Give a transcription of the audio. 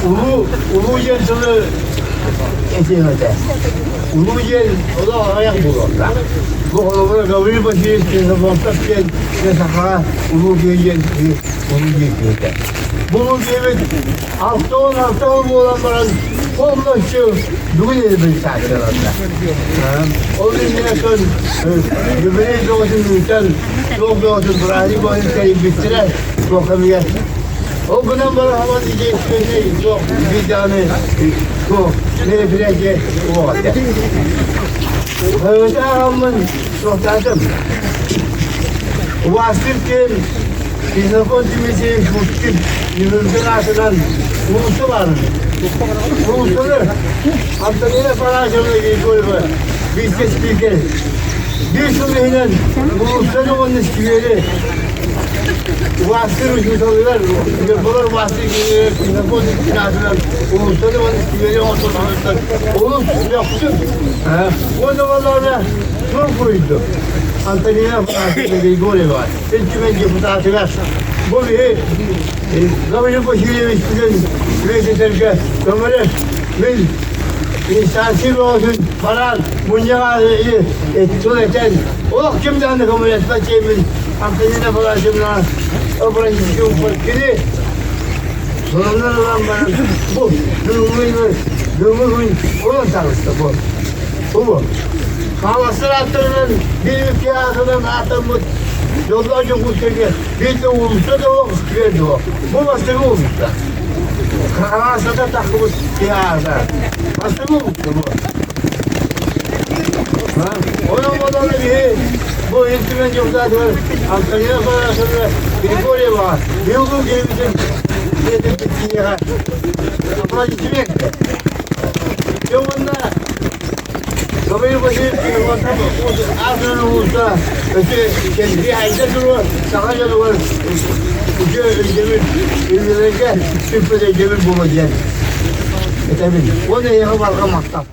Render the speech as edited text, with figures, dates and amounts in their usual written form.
Улуу, улуу диэн тылы этиэм этэ. Улуу диэн олох аҕыйах буолуохтаах. Бу холобура Гаврил Васильевич Ксенофонтов диэн сахаҕа улуу киһи диэн улуу диэн киһитэ. Бу улуу киһибит 66 буолан баран полностью бүгүн реабилитацияланна. Ол иннинэ сон юбилей бөҕөтүн ыытан, туох бөҕөтүн бырааһынньык бөҕөтүн тэрийбиттэрэ туох кэмигэр. Ол гынан баран хаман идественнэй туох биир даҕаны туох мероприятие суох этэ. Ааҕаммын суохтаатым. Убаастыыр киһим Ксенофонт Дмитриевич Пушкин Ньургун аатынан уулусса баарын. Уулуссаны Антонина Афанасьевна Григорьева вице-спикер биир сыл иһинэн уулуссаны уонна сквери убаастыыр учууталыгар Ньурбалар убаастыыр киһилэригэр Ксенофонт Дмитриевич аатынан уулуссаны уонна сквери оҥортон олус мөхсүм. Уонна баллаана суол буруйду. Антонина Афанасьевна Григорьева Ил Түмэн депутатыгар бу биһи Гаврил Васильевич бүгүн үйэтитэргэ көмөлөс мин инстанция бөҕөтүн бараан мунньаҕа тыл этэн олох ким даҕаны көмөлөспөт диэммин Антонина Афанасьевна образчик кини сонуннар ылан баран бу бүгүҥҥү бүгүҥҥү күн онон таҕыста бу бу Хааластар ааттарынан биир икки аатынан ааттаммыт дьоллоох Дьокуускайга биир да уулусса да суох, сквер да суох. Бу бастакы уулусса. Хааласата тахсыбыт киһи аата. Бастакы уулусса бу. Онон буолан биһи бу Ил Түмэн дьокутаатыгар Антонина Афанасьевна Григорьева биылгы киһибитин дьиэтин киһиэхэ аплодисменты. Дьэ уонна Гаврил Васильевич аатынан уулусса өссө кэлбии айда туруо саха дьонугар үтүө өйдөбүл үйэлэргэ сүппүт өйдөбүл буолуо диэн этэбин. Уонна эйиэхэ барҕа махтал.